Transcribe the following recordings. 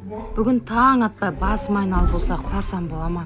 Бүгін таң атпай басым айналып, осылай құласам бола ма?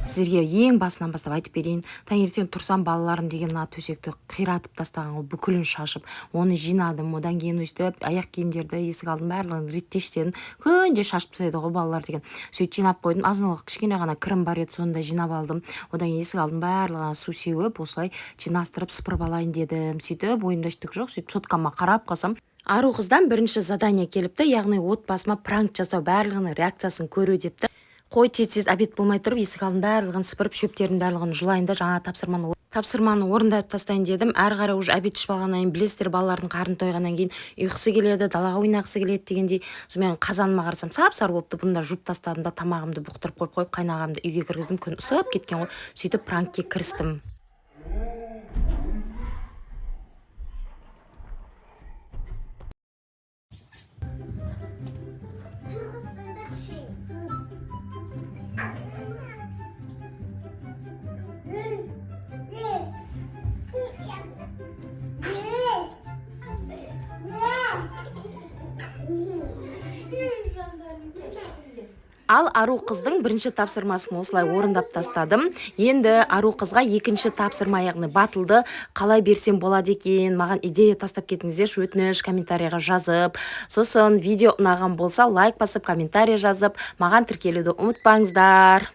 Сіздерге ең басынан бастап айтып берейін. Таңертең тұрсам, балаларым деген мына төсекті қиратып тастаған ғой, бүкілін шашып. Оны жинадым. Одан кейін өйстіп аяқ киімдерді, есік алдын, барлығын реттештедім. Күнде шашып тастайды ғой балалар деген. Сөйтіп жинап қойдым. Азын кішкене ғана кірім бар еді, соны да жинап алдым. Одан кейін есік алдын барлығына су сеуіп, осылай жинастырып, сыпырып алайын дедім. Сөйтіп ойымда түк жоқ. Сөйтіп соткама қарап қалсам, Ару қыздан бірінші задание келіпті, яғни отбасыма пранк жасау, барлығының реакциясын көру депті. Қой, тез тез обед болмай тұрып, есік алдын барлығын сыпырып, шөптердің барлығын жұлайын да, жаңа тапсырманы орындап тастайын дедім. Әрі қарай уже обед ішіп алғаннан кейін, білесіздер, балалардың қарны тойғаннан кейін ұйқысы келеді, далаға ойнағысы келеді дегендей. Сонымен қазаныма қарасам, сап сары болыпты. Бұны да жуып тастадым да, тамағымды бұқтырып қойып қойып, қайнағамды үйге кіргіздім. Күн ысып кеткен ғой. Сөйтіп пранкке кірістім. Тұрғызсаңдаршы. Ал Ару қыздың бірінші тапсырмасын осылай орындап тастадым. Енді Ару қызға екінші тапсырма, яғни батылды қалай берсем болады екен? Маған идея тастап кетіңіздерші, өтініш, комментарийға жазып. Сосын видео ұнаған болса, лайк басып, комментарий жазып, маған тіркелуді ұмытпаңыздар.